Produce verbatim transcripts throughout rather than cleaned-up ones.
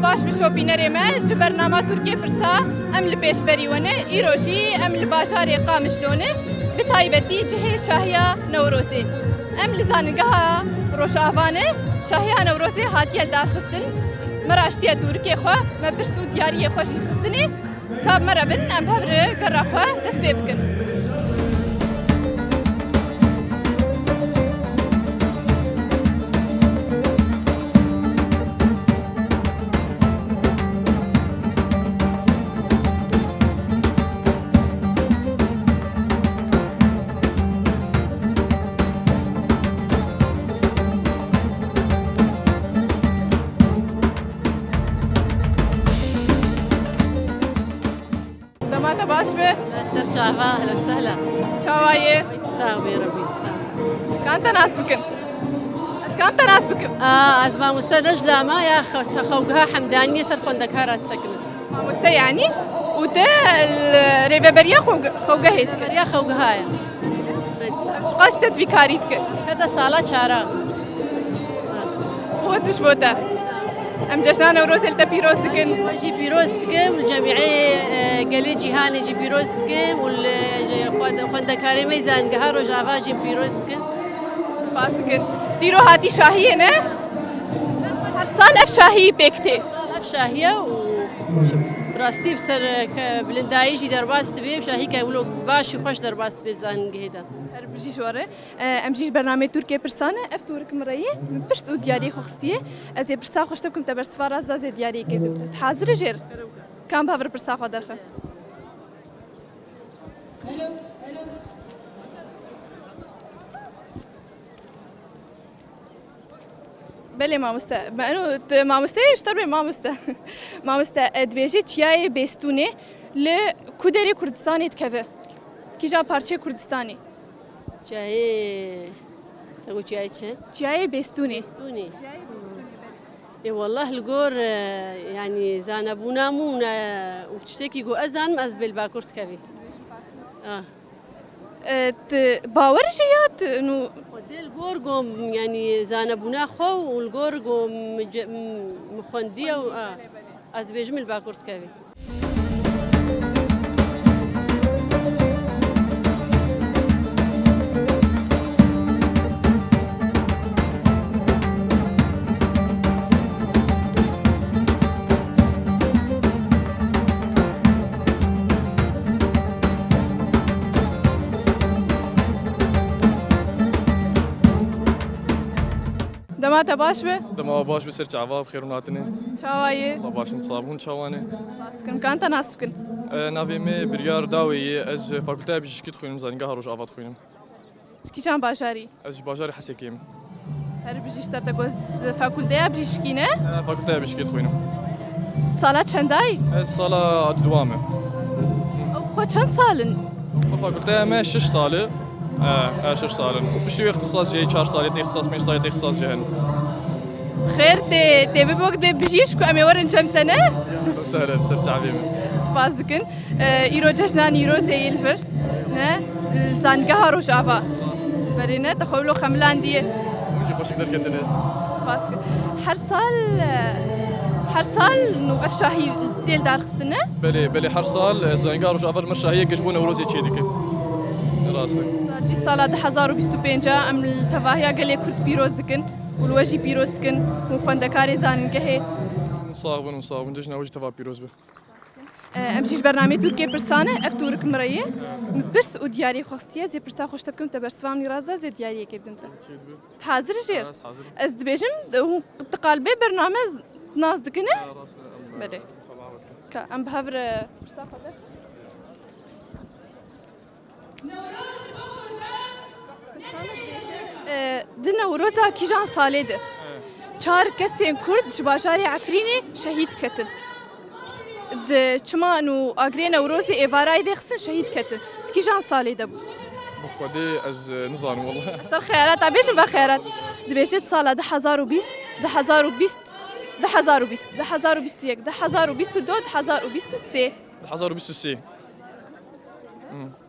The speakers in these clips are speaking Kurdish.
Baş bi şopînerê me ji bernama Tirkiyê Pirsa em li pêşberî we ne. Îro jî em li bajarê Qamişlo ne, bi taybetî cihê şahiya Newrozê. Em li zanîngeha Rojava ne, şahiya Newrozê hatiye lidarxistin. Me raştiye tûrikê xwe, me pirs û diyariyê xwe jî xistinê. Ka bi me re bin, em bi hev re gera xwe dest pê bikin. Dema te baş be. Ser çava, ehlen sehlen. Çawa ye? Sağ be Rabbi, sağ. Kan te nas bikim? Ez kan te nas bikim? Aa, ez mamoste Necla me ya xe-, se-, xewgeha Hemdaniye ser xwendekara disekinin. Mamoste yani? Û te li rêveberiya xewge-, xewgehê dikir? Rêveberiya xewgeha ye. Çiqas te divî karî dikir? Heta sala çara. Û tuş bo te. Em cejna Newrozê li te pîroz dikin. Jî pîroz dikim, cemîê, e, gelê cîhanê jî pîroz dikim û li, ji xwend-, xwendekarê me zanîngeha Rojava jî pîroz dikim. Spas dikin. Dîro hatî şahiyê ne? Her sal ev şahiyî pêk tê. Her sal ev şahiye û bi rastî bi ser, e, ke-, bilindayî jî derbas dibe, şahî ke wilo baş û xweş derbas dibe zanîngehê de. Her bijî ji we re. E, em jî ji bernameyê Tirkiyê Pirsa ne, ev tûrik min re ye, min pirs û diyariyê xwe xistiye. Ez ê pirsa xwe ji te bikim, te bersiva rast da, ez ê diyariyekê bidîm te. Tu hazir î jêr? Kan bi hev re pirsa xwe derxe. Belê mamoste. Me eno, tu mamoste yî, ji te re bê mamoste. Mamoste, e, dibêje Çiyayê Bêstûnê li ku derê Kurdistanê dikeve? Kîja parçeyê Kurdistanê? Çiyayê, te got çiyayê çi? Çiyayê Bêstûnê. Bêstûnê. Ê wallah li gor, e, yanî zanebûna min, e, û tiştekî ku ez zanim, ez bê li Bakur dikevî. Ah. E, tu bawer jê ya tu nû? Xwedê li gor ku, yanî zanebûna xwe û li gor ku min ce-, min xwendiye û, ah, ez dibêjim li Bakur dikevî. Dema te baş be. Dema we baş be, ser çava, bi xêr û hatinê. Çawa ye? Allah baş in, sax bûn, çawa ne? Spas dikim. Kan te nas bikim? E, navê me Biryar Dawê ye. Ez fakulteya bijîşkî dixwînim, zanîngeha Rojava dixwînim. Ji kîjan bajarî? Ez ji bajarê Hesekê me. Her bijî ji te, te got fakulteya bijîşkî ne? E, fakulteya bijîşkî dixwînim. Sala çendayî? Ez sala duwa me. Ew xwe çend sal in? Xwe fakulteya me şeş sal e. E, e, şeş sal in. Û piştî wê îxtisas jê çar sal e, tê îxtisas pênc sal e, tê îxtisas jê hene. Xêr tê, tê bibe wek dibê bijîşk ku em ê werin cem te ne? Sehlen, ser çavê me. Spas dikin. E, îro cejna Nîrozê yê li vir ne, li zanîngeha Rojava. Berê ne, te xwe wilo xemilandiye. Min jî xweşik derketine. Spas dikim. Her sal, e, her sal nû ev şahî tê lidarxistin ne? Belê, belê, her sal, e, zanîngeha Rojava ji me şahiyeke ji bo Newrozê çêdike. Rast e. Sal jî sala du hezar û bîst û pênc a em li tevahiya gelê Kurd pîroz dikin û li we jî pîroz dikin û xwendekarê zanîngehê. Sax bin, sax bin. Cejna we jî teva pîroz be. E, em jî ji bernameyê Tirkiyê Pirsa ne, ev tûrik min re ye. Min pirs û diyariyê xwe xistiye, ez ê pirsa xwe ji te bikim, te bersiva min rast da, ez ê diyariyekê bidim te. Tu hazir î jêr? Ez hazir im. Ez dibêjim, hûn tu qalibê bername nas dikin e? Ya, rast e, em, Belê. Em, em, Ka em bi hev re pirsa xwe derxin. E, di Newroza kîjan salê de çar kesên Kurd ji bajarê Efrînê şehîd ketin. Di çiman û agirê Newrozê êvarayî vêxistin şehîd ketin. Di kîjan salê de bû? Bi Xwedê ez, e, nizanim wele. Ser xeyalata bêjin, ve xeyalat. Dibêjit sala du hezar û bîst, du hezar û bîst, du hezar û bîst, du hezar û bîst û yek, du hezar û bîst û du, du hezar û bîst û sê. Du hezar û bîst û sê.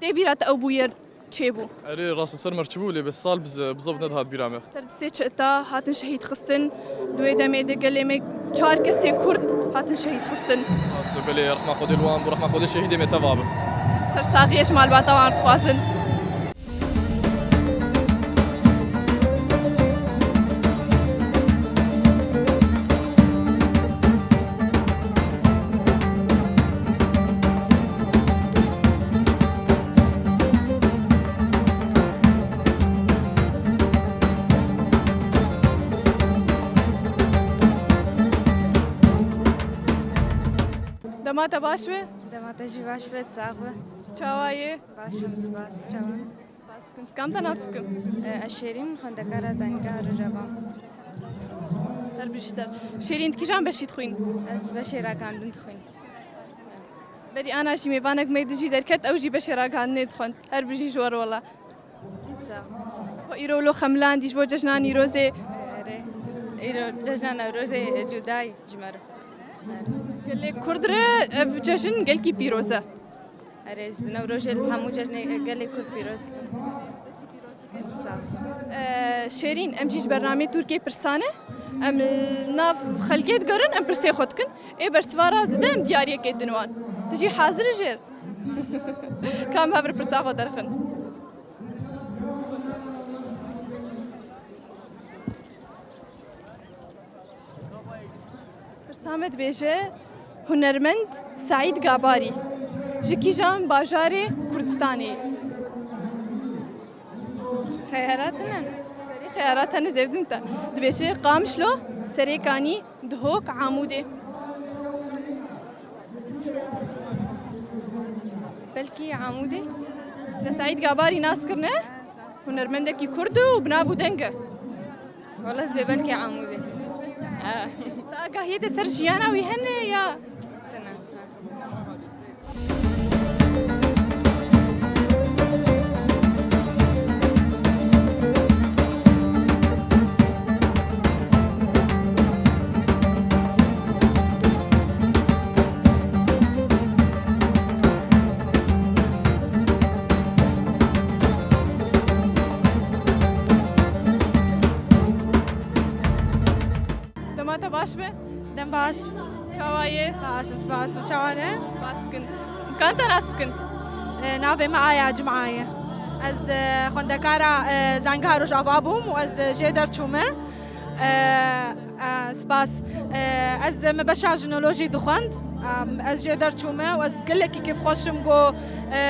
Tê bîra te ew bûyer çêbû. Erê, rast li ser me çi bû, lê bi sal biz-, bizaf nedihat bîra me. Ser destê çeta hatin şehîd xistin. Di wê demê de gelê me çar kesê Kurd hatin şehîd xistin. Rast e, belê, rehma Xwedê li wan bû, rehma Xwedê şehîdê me teva be. Sersaxiyê ji malbata wan dixwazin. Dema te baş be. Dema te jî baş be, sax be. Çawa yê? Baş im, spas. Çawa? Spas dikim. Ez kam te nas bikim? E, ez Şêrîn, xwendekara Zanîngeha Rojava. Her bijî te. Şêrîn, di kîjan beşî dixwîn? Ez beşê ragihandin dixwîn. Berî ana jî mêvanek me dijî derket, ew jî beşê ragihandinê dixwend. Her bijî ji we re wela. Sağ ol. Xwe îro wilo xemilandî ji bo cejna Nîrozê. Erê. Îro cejna Newrozê cudayî ji me re. Gelê Kurd re ev cejn gelkî pîroz e. Erê, ez Newrozê li hemû cejnê gelê Kurd pîroz dikim. Sağ ol. Ee, Şêrîn, em jî ji bernameyê Tirkiyê pirsan e. Em li nav xelkê digerin, em pirsê xwe dikin. Ê bersiva re zêde em diyariyekê din wan. Tu jî hazir î jêr? Ka em hev re pirsa xwe derxin. Pirsa me dibêje, hunermend Seîd Gabarî ji kîjan bajarê Kurdistanê ye? Xeyara tune. Xeyara te ne zevdin te. Dibêje Qamişlo, Serêkanî, Dihok, Amûdê. Belkî Amûdê? Te Seîd Gabarî nas kirine? Hunermendekî Kurd û bi nav û deng e. Wala ez bê belkî Amûdê. Ha. Te agahiyê te ser jiyana wî hene ya? Tune. Ha. Dema te baş be. Dem baş. Çawa yê? Baş im, spas. Û çawa ne? Spas dikin. Em kan te nas bikin? E, navê me Aya Cuma ye. Ez, e, xwendekara, e, Zanîngeha Rojava bûm û ez, e, jê derçûme. E, e, spas. E, ez, e, me beşa jinolojî dixwend. Em, ez jê derçûme û ez gelekî kêfxweş im ku, e,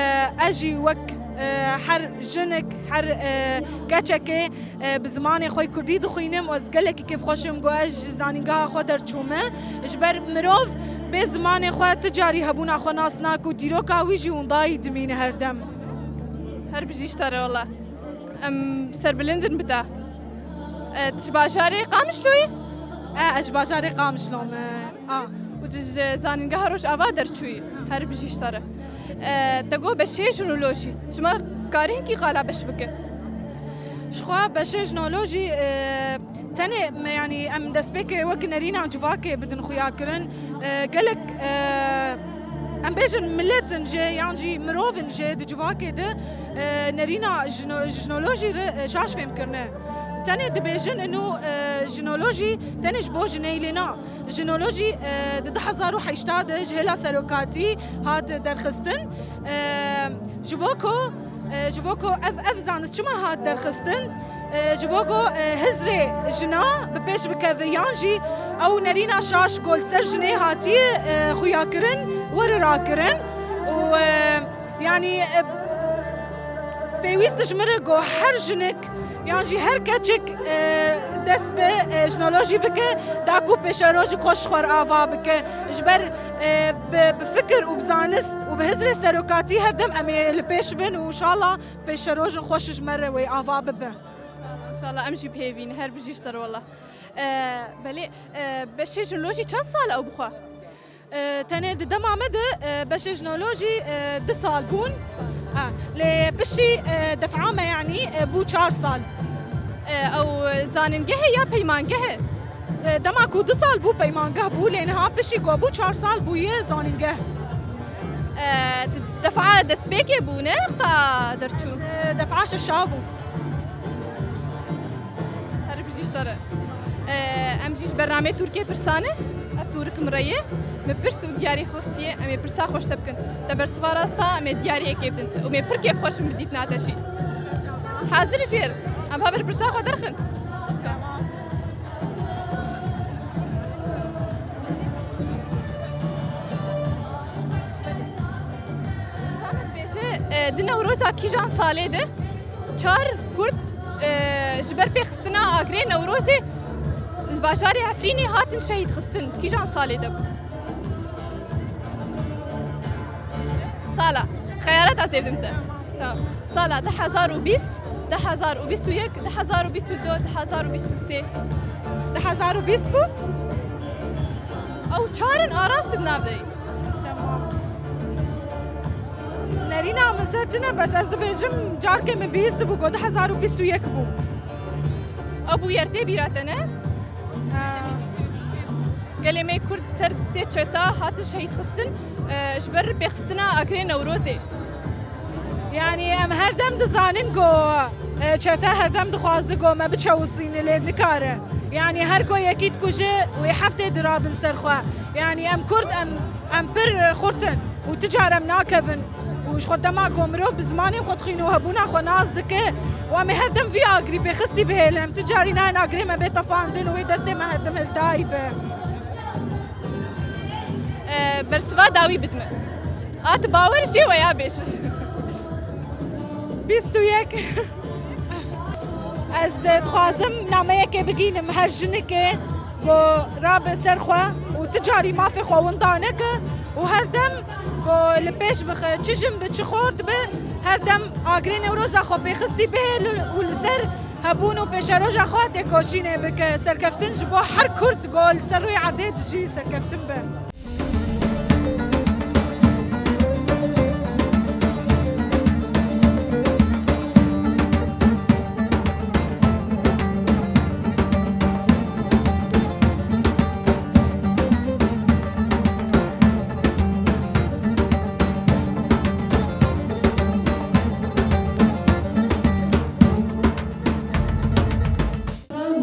ez jî wek, e, her jinik, her, e, keçekê e, bi zimanê xwe kurdî dixwînim û ez gelekî kêfxweş im ku ez ji zanîngeha xwe derçûme. Ji ber mirov bê zimanê xwe ti carî hebûna xwe nas nake û dîroka wî jî windayî dimîne her dem. Her bijî ji te re wela. Em serbilind in bi te. E, tu ji bajarê Qamişlo yî? E, ez ji bajarê Qamişlo me. A. Û tu ji zanîngeha Rojava derçûyî, her bijî ji te re. E, te got beşê jinolojî. Ji me karî hinkî qala beş bike? Ji xwe beşê jinolojî, e, tenê me, yanî em destpêkê wek nerîna civakê bidin xuya kirin. E, gelek, e, em bêjin milet in jê, yan jî mirov in jê di civakê de, e, nerîna jino-, jinolojî re, e, şaş fêm kirine. Tenê dibêjin ino, e, jinolojî tenê ji bo jinê lê na. Jinolojî, e, di du hezar û heşta de ji hêla serokatî hat derxistin. E, ji bo ku, e, ji bo ku ev, ev zanist çima hat derxistin? E, ji bo ku, e, hizrê jina bi pêş bikeve yan jî ew nerîna şaş ku li ser jinê hatiye, e, xuya kirin, were rakirin û, e, Yanî, e, pêwîst ji min re ku her jinik yan jî her keçik, e, dest bi, e, jinolojî bike, da ku pêşerojik xwe ji xwe re ava bike. Ji ber, e, bi, bi fikir û bi zanist û bi hizrê serokatî her dem em ê li pêş bin û înşallah pêşerojin xweş ji me re wê ava bibe. Înşallah em jî pêvîn, her bijî ji te re wela. E, belê, e, beşê jinolojî çend sal e ew bixwe? E, tenê di dema me de, e, beşê jinolojî, e, du sal bûn. Ha, lê piştî, e, defa me, yanî, e, bû çar sal. E, ew zanîngeh e ya peymangeh e? E, dema ku du sal bû peymangeh bû, lê niha piştî ku bû çar sal bûye zanîngeh. E, Defa destpêkê bû, ne wexta derçûn? Defa şeşa bû. Her bijî ji te re. Em jî ji bernameyê Tirkiyê pirsan e. Ev tûrik min re ye. Min pirs û diyarî xwestiye. Em ê pirsa xwe ji te bikin. Te bersiva rasta, em ê diyariyekê bidin. Û em ê pir kêfxweş bin bi dîtina te jî. Hazir jêr. Em haber pirsa xwe derxin. Pirsa min dibêje, e, di Newroza kîjan salê de çar Kurd, e, ji ber pêxistina agirê Newrozê li bajarê Efrînê hatin şehîd xistin? Di kîjan salê de bû? Sala. Xeyareta zêvdim te. Tamam. Sala du hezar û bîst, du hezar û bîst û yek, du hezar û bîst û du, du hezar û bîst û sê. Du hezar û bîst bû? Ew çar in, a rast di nav de ye. Tamam. Nerîna min ser tune, bes ez dibêjim carkê min bihîstibû ku du hezar û bîst û yek bû. Ew bûyer tê bîra te, ne? Ha. Gelê me Kurd ser destê çeta hatin şehîd xistin, e, ji ber pêxistina agirê Newrozê. Yani em her dem dizanin ku, e, çete her dem dixwaze ku me biçewisîne, lê nikare. Yani her ku yekî dikuje, wê heftê dirabin ser xwe. Yani em Kurd, em, em pir, e, xurt in û tu car em nakevin. Û ji xwe dema ku mirov bi zimanê xwe dixwîne û hebûna xwe nas dike û em ê her dem vî agirî pêxistî bihêlin, em tu carî nayên agirê me bê tefandin û wê destê me her dem hildayî be. E, bersiva dawî bidime. A tu bawer jê we ya bêj. Bîst û yek. Ez, e, dixwazim nameyekê bigînim her jinikê ku rabe ser xwe û tu carî mafê xwe winda neke û her dem ku li pêş bixe, çi jin bi, çi xort bi, her dem agirê Newroza xwe pêxistî bihêl û li ser hebûn û pêşeroja xwe têkoşînê bike. Serkeftin ji bo her Kurd ku li ser rûyê erdê dijî serkeftin be.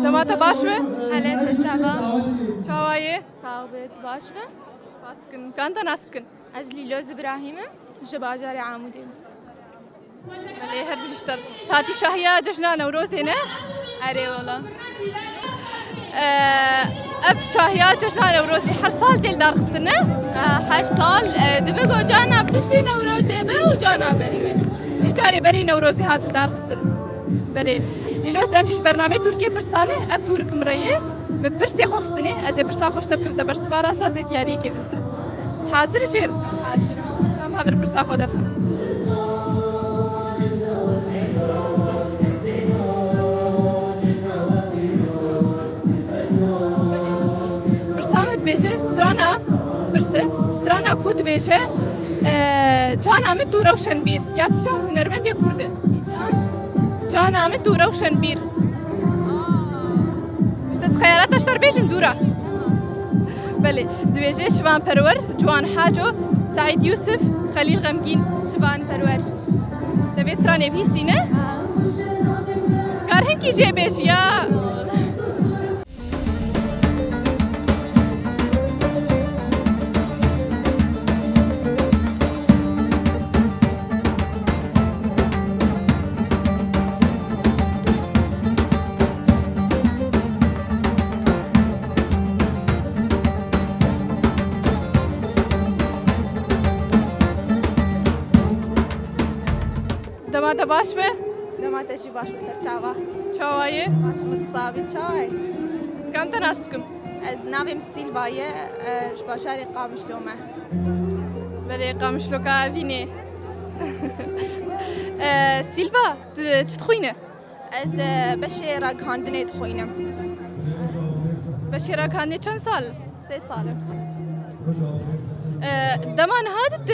Dema te baş be? Hele, ser çava. Çawa ye? Sağ ol, tu baş be? Spas dikim. Kan te nas bikin? Ez Lîloz Îbrahîm im, ji bajarê Amûdê me. Belê, her bijî ji te re. Hatî şahiya cejna Newrozê ne? Erê wala. Ee, ev şahiya cejna Newrozê her sal tê lidarxistin ne? Ee, her sal, e, dibe ku cana piştî Newrozê be û cana berî be. Vê carê berî Newrozê hat lidarxistin. Belê. Lîloz, em jî ji bernameyê Tirkiyê pirsan e, ev tûrik min re ye. Min pirsê xwe xistinê, ez ê pirsa xwe ji te bikim, te bersiva rasta zêdiyariyekê bidin. Hazir jêr? Hazir. Em hev pirsa xwe derxin. Pirsa me dibêje strana, pirse, strana ku dibêje, e, cana min tu rewşenbîr, ya kîjan hunermendê Kurd e? Cana min tu rewşenbîr. Bes ez xeyarata ji te re bêjim dûra. Belê, dibêje Şivan Perwer, Ciwan Haco, Seîd Yûsif, Xelîl Xemgîn. Şivan Perwer. Te vê stranê bihîstî ne? Kar hinkî jê bêjî ya. Dema te baş be. Dema te jî baş be, ser çava. Çawa ye? Baş, min sabî, çawa ye? Ez kam te nas bikim? Ez navê min Sîlva ye, e, ji bajarê Qamişlo me. Belê, Qamişloka Evînê. E, Sîlva, tu çi dixwîne? Ez, e, beşê ragihandinê dixwînim. Beşê ragihandinê çend sal? Sê sal im. E, dema niha tu,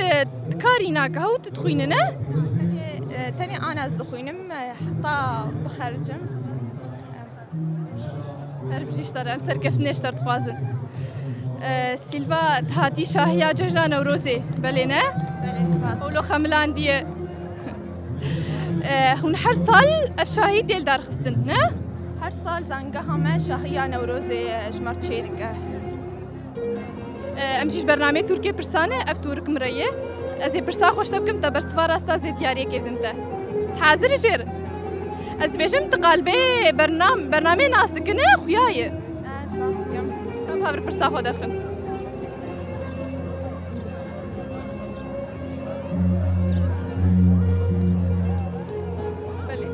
tu karî nake, hew tu dixwîne, ne? Tenê, e, tenê ana ez dixwînim, e, heta bixericim. Her bijî ji te re, em serkeftinê ji te re dixwazin. E, Sîlva, tu hatî şahiya cejna Newrozê, belê ne? Ewlo xemilandiye. E, hûn her sal ev şahî tê li dar xistin, ne? Her sal zangeha me şahiya Newrozê ji me re çêdike. E, em jî ji bernameyê Tirkiyê pirsan e, ev Tirk min re ye. Ez ê pirsa xwe ji te bikim, te bersiva rasta zê diyariyekê bidim te. Hazir î jêr? Ez dibêjim, tu qalbê bernam-, bernameyê nas dikine, xuya ye. Ez nas dikim. Em hev re pirsa xwe derxin. Belê.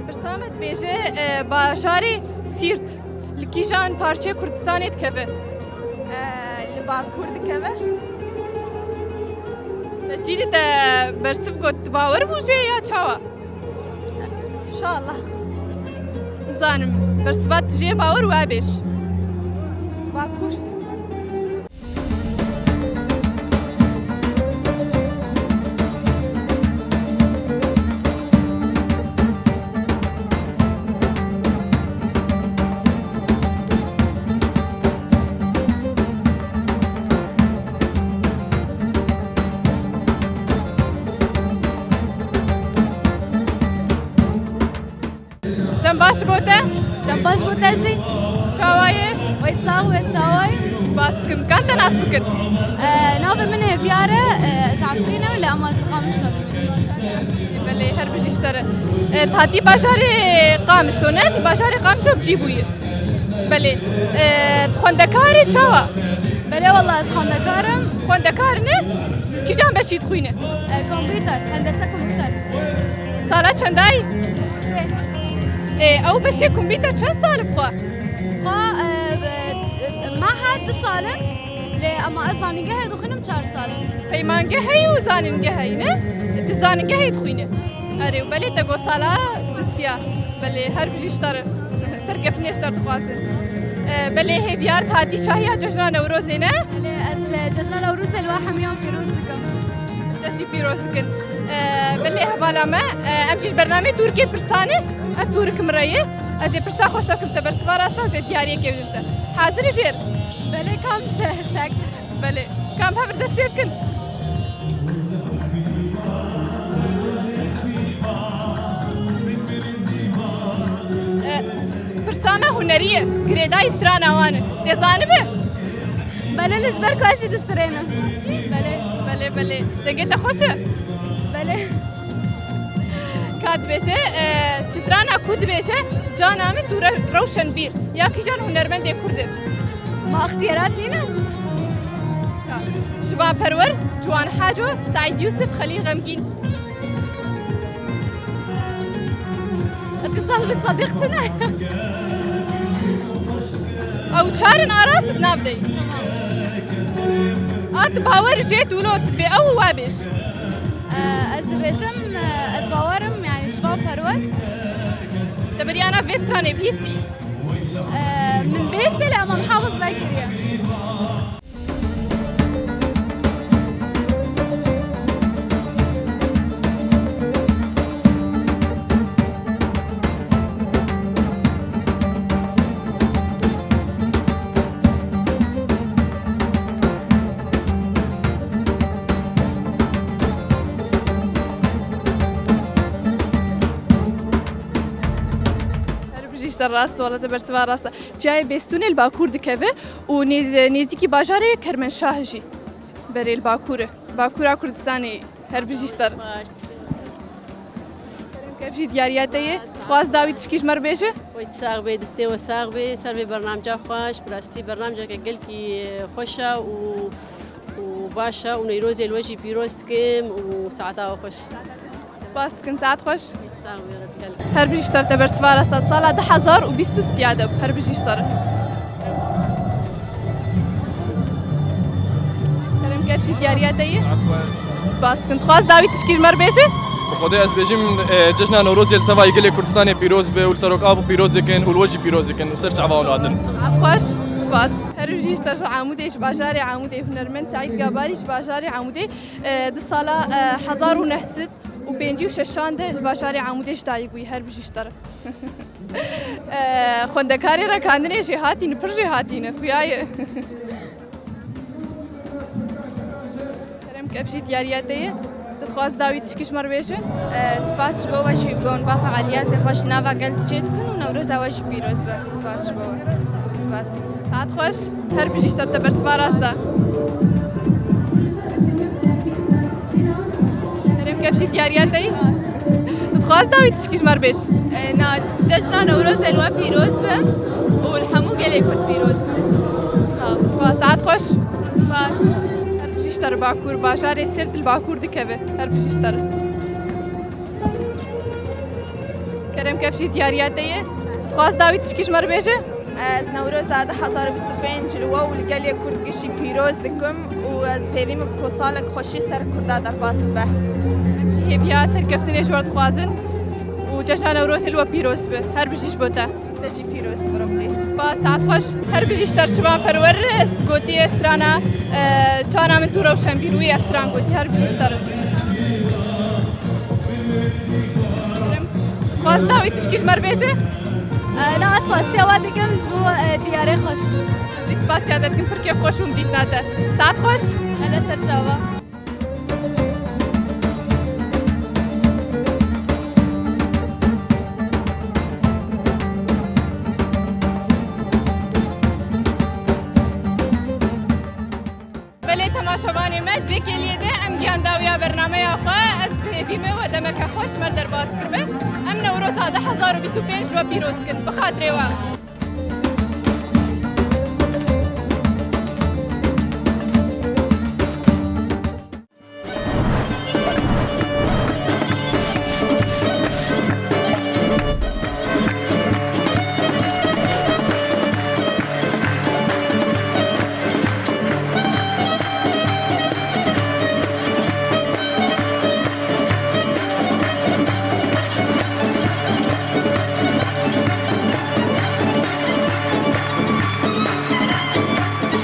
Pirsa me dibêje, e, bajarê Sîrt li kîjan parçeyê Kurdistanê dikeve? E, li Bakur dikeve. Te cî dî te bersiv got, tu bawer bû jê ya çawa? Înşallah. Nizanim, bersiva tu jê bawer wabêj. Bakur. Dem baş bo te. Dem baş bo te jî. Çawa yî? Wey sax be, çawa yî? Spas dikim. Kan te nas bikin? Ee, navê min Hêviyar e, ee, ez ji Efrîn im, lê ama ez li Qamişlo dimînim. Belê, her bijî ji te re. Ee, tu hatî bajarê Qamişlo, ne? Tu bajarê Qamişlo bi cî bûyî. Belê. Ee, tu xwendekarî çawa? Belê, wela ez xwendekar im. Xwendekar ne? Kîjan beşî dixwîne? Ee, kompûter, hendese kompûter. Sala çendayî? Sê. Ê, ew beşê kompûter çend sal bi xwe? Xwe, e, e, e, meha du sal im. Lê ema ez zanîngehê dixwînim çar sal im. Peymangeh heyî û zanîngeh heyî, ne? Tu zanîngehê dixwîne. Erê, û belê te got sala sisiya. Belê, her bijî ji te re. Serkeftinê ji te re dixwazin. E, belê Hêviyar, tu hatî şahiya cejna Newrozê, ne? Belê, ez, e, cejna Newrozê li we hemiyan pîroz dikim. Te jî pîroz dikin. E, belê hevala me, e, em jî ji bernameyê Tirkiyê pirsan e, ev Tirk min re ye. Ez ê pirsa xwe ji te bikim, te bersiva rasta ez ê diyariyekê bidim te. Hazir î jêr? Belê, kam se-, sek. Belê. Kam hev re dest pê bikin? E, pirsa me hunerî ye. Girêdayî strana wan e. Tê zanibe? Belê, li ji ber ku ez jî distrênim. Belê. Belê, belê. Dengê te xweş e? Belê. Ka dibêje, e, strana ku dibêje, cana min tu re-, rewşenbîr. Ya kîjan hunermendê kurd e? Ma ixtiyarat nîne? Ha. Şivan Perwer, Ciwan Haco, Seîd Yûsif, Xelîl Xemgîn. Etisal bi Sadiq tune. Ew çar in arast di nav de. A tu bawer jê tu lo tu bê ew wa bêj. Ee, ez dibêjim, e, ez bawerim, yani Şivan Perwer. Te beriyana vê stranê bihîstî? Ee, min bihîstî lê ama min hewas nekiriye. Her bijî ji te rast, wela te bersiva rast. Çiyayê Bêstûnê li Bakur dikeve û nêz-, nêzîkî bajarê Kermenşah jî. Berê li Bakur e. Bakura Kurdistanê, her bijî ji te re. Baş. Kerem, kevjî diyariya te ye. Dixwaz dawî tişkî ji me re bêje? Wey sax bê, distê we sax bê, ser vê bernamca xweş, bi rastî bernamceke gelkî xweş e û, û baş e û Newrozê li we jî pîroz dikim û saeta we xweş. Spas dikin, saet xweş. Sax bî, Rebî gelek. Her bijî ji te re, te bersiva rasta di sala du hezar û bîst û sê de bû. Her bijî ji te re. Kerem, kevjî diyariya te ye. Saet xweş. Spas dikin. Dixwaz dawî tişkî ji me re bêje? Bi Xwedê ez bêjim, e, cejna Newrozê li tevayî gelê Kurdistanê pîroz be û li serok av pîroz dikin û li we jî pîroz dikin û ser çava wan hatin. Saet xweş. Spas. Her bijî ji te re, ji Amûdê, ji bajarê Amûdê, hunermend Seîd Gabarî ji bajarê Amûdê. E, di sala, e, hezar û neh sed û pêncî û şeşan de li bajarê Amûdê ji dayik bûyî, her bijî ji te re. E, xwendekarê rekandinê jêhatî ne, pir jêhatî ne, xuya ye. Kerem, Ev jî diyariya te ye. Tu dixwaz dawî tişkî ji me re bêje? E, spas ji bo we jî, bo va fealiyetê xwe ji nava gel çê dikin û Newroza we jî pîroz be. Spas ji bo we. Spas. Saet xweş. Her bijî ji te, te bersima rast da. Kerem ke, ev jî diyariya te ye. Tu dixwaz dawî tişkî ji me re bêj? E, na, cejna Newrozê li we pîroz be û li hemû gelê Kurd pîroz be. Sağ ol. Spas. Saet xweş. Spas. Her bijî ji te re, Bakur, bajarê Sêrt li Bakur dikeve. Her bijî ji te re. Kerem ke, ev jî diyariya te ye. Tu dixwaz dawî tişkî ji me re bêje? Ez Newroza du hezar û bîst û pênc li we û li gelê Kurd gişî pîroz dikim û ez pêvî min ku salek xweşî ser Kurda derbas be. Em jî hêviya serkeftinê ji we dixwazin û cejna Newrozê li we pîroz be. Her bijî ji bo te. Te jî pîroz bi rokê. Spas, saet xweş. Her bijî ji te re Şivan Perwer, ez gotiye strana, e, Cana min tu rewşenbîr wî, ev stran gotiye, her bijî ji te re. Dixwaz dawî tişkî ji me re bêje? E, na, ez xwestiya we dikim ji bo, e, diyarê xweş. Em jî spasiya te dikin, pir kêf xweş bûm dîtina te. Saet xweş. Hele ser çava. Belê temaşevanê me, di vê kêliyê de em gihan dawiya bernameya xwe. Ez bi hêvî me we demeke xweş ji me re derbas kiribe. Em Newroza du hezar û bîst û pênc li we pîroz dikin. Bi xatirê we.